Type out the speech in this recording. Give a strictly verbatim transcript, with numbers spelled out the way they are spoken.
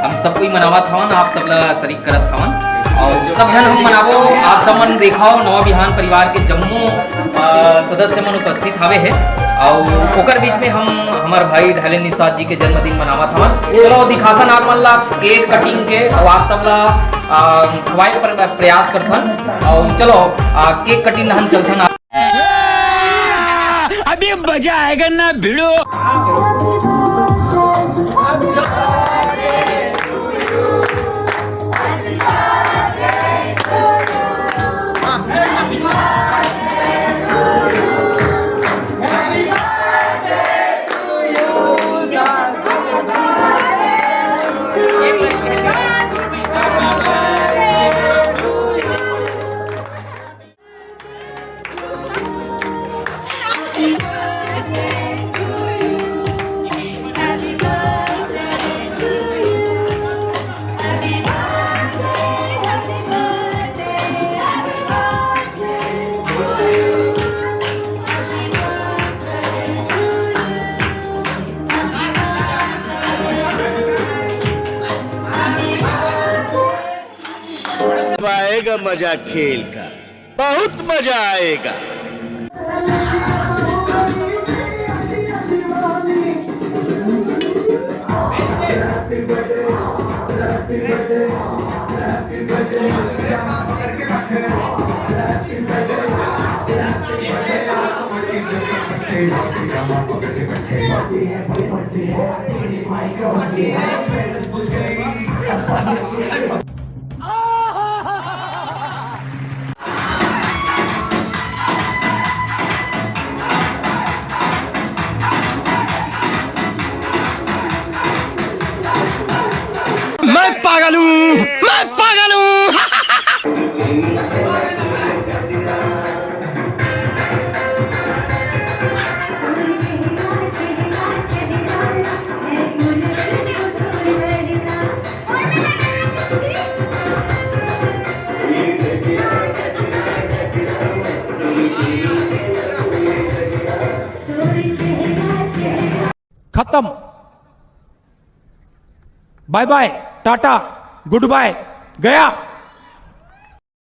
हम सब कोई मनावत हवन, आप सब ला शरीक करत हवन। अउ सब झन हम मनाबो, आप सब मन देखव, नवा बिहान परिवार के जम्मो, अ, सदस्य मन उपस्थित हावे हे। अउ ओकर बीच में हम हमर भाई ढालेन निषाद जी के जन्मदिन मनावत हवन। चलो दिखाथन आप मन ला केक कटिंग के, अउ आप सब ला, अ, खवाए के प्र-, प्रयास करथन। अउ चलो, अ, केक कटिंग हम चलथन। अभी मजा आएगा ना भिड़ो। आएगा मजा खेल का, बहुत मजा आएगा। मैं पागल हूँ, मैं पागल हूँ। खत्म। बाय बाय, टाटा, गुड बाय, गया।